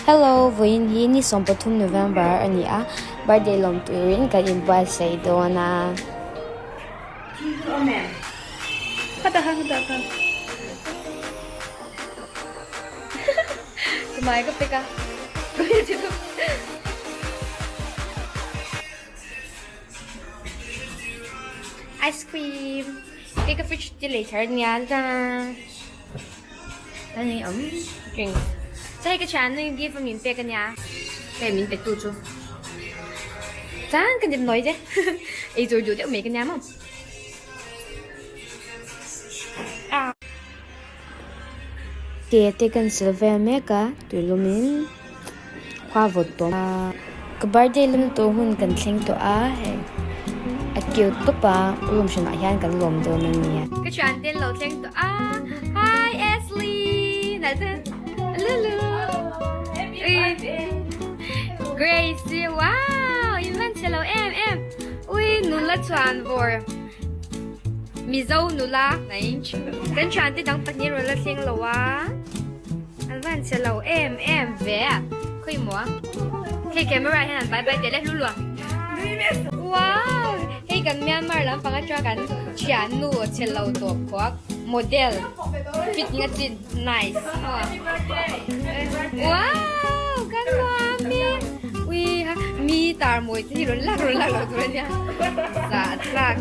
Hello, vawiin hi ni 13 November a ni a, birthday lawm turin kan inbuatsaih dawn a. Ice cream, cake ka fridge te lei thar ania ta ni awm drink chuan hei ka thian nu gift a min pek ania hei min pe tu chu chuan ka dep nawi te ei tur duh deuh mai ka nia maw. Ke te kan sil vel mek a tuilumin khua vawt tawm a. Ka birthday lam tur hun kan thleng tawh a hei a cute tawp a room hranah hian kan lawm dawn a nia. Ka thian te an lo thleng tawh a hi Ashley nalh te lulu Grace wow in van chhe lo em em ui nula chuan vawr. Mizo nula kan thiante dang pahnih rawn la thleng lo a an van che lo em em ve a khawi maw a hei camera hian an bye bye teh le hlu luah wow hei kan Myanmar lampang atanga kan thiannu che lo tawp khawk model fit nga chin nice wow kan nuam e ui ha mi tar mawi te hi rawn lak rawn lak loh tur ania zah tlak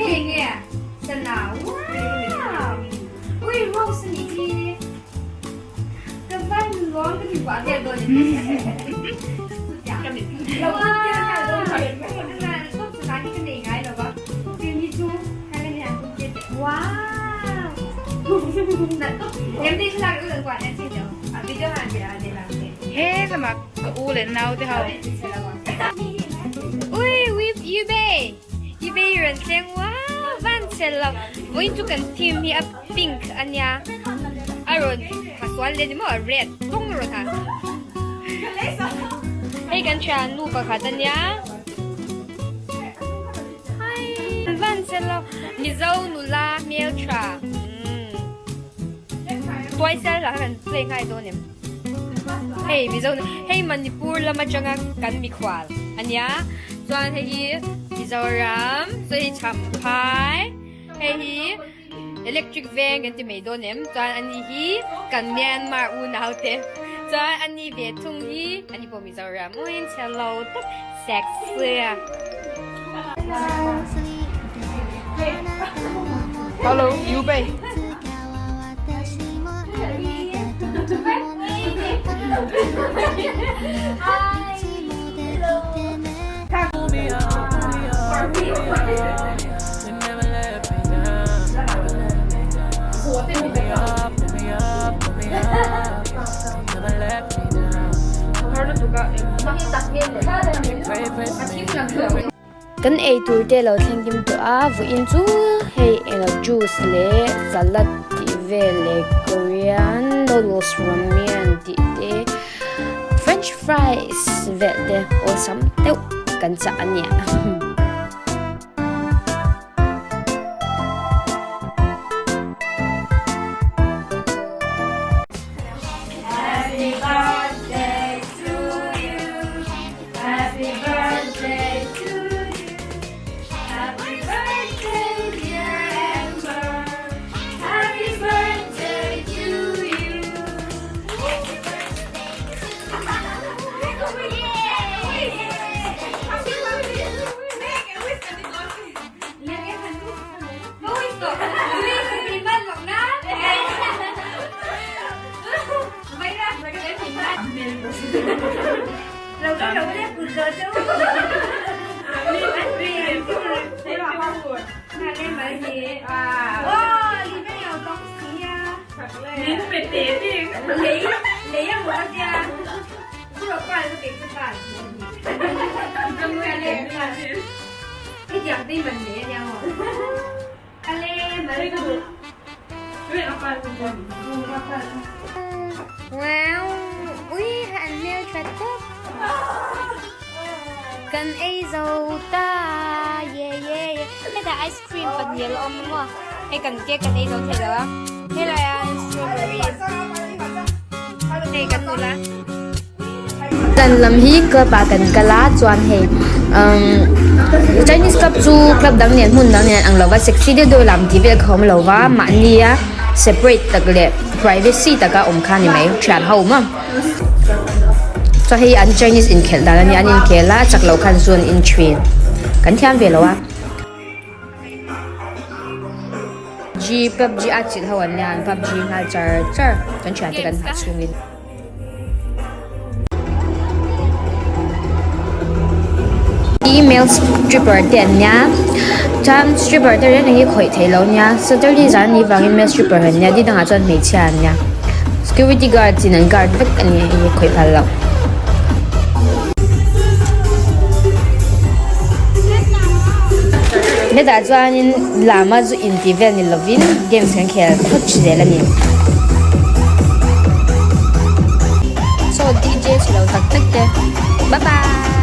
hei nge sana wow ui rose a nih hi ka van lawm ka ti buah vel dawn He lama ka u leh nau te ho. Ui ui Yubei Yubei rawn thleng wow van chhe lo vawiin chu kan theme hi a pink ania a rawn ha sual leh ni maw red rawng a rawn ha hei kan thian nu pakhat ania hi van chhe lo Mizo nula hmeltha tuai sel lah kha kan play nghal dawn em hei Mizo hei Manipur lam atanga kan mikhual ania chuan hei hi Mizoram chuan hei Champhai hei hi Electric veng kan ti mai dawn em chuan ani hi kan Myanmar unau te chuan ani ve thung hi ani pawh Mizoram uin chhe lo tak sexy a. Hello, you bay. Kan ei tur te lo thleng kim tawh a vawiin chu hei englo juice leh salad tih vel leh korean noodles ramen tih te french fries vel te awlsam deuh kan chah a nia. Wow! Ui, an hmel tha tawp. Kan ei zo ta. Ye ye ye. Hetah ice cream pahnih a la awm a maw? Hei kan cake kan ei zo thei lo a. Helai. nula. Zan lam hi club ah kan kal a chuan hei umm Chinese club chu club dang nen hmun dang nen ang lo va sexy deuh deuh lam tih vel kha awm lo va mahnia separate tak leh privacy taka awm kha a ni mai thian ho maw chuan hei an Chinese inkhelh dan a nia an inkhel a chak loh khan zu an in thin kan thiam ve lo a. G PUBG a chilh ho an nia an PUBG nghal char char kan thian te kan nghah chhungin. Email stripper te an nia chuan stripper te reng hi khawih theih loh a nia saturday zan anih vangin male stripper an nia didangah chuan hmeichhia an nia security guard in an guard vek a ni hei hi khawih phal loh. Hetah chuanin lama zu intih vel ni lovin games kan khel phawt zel a ni. Saw DJ chhe lo tak tak te bye bye.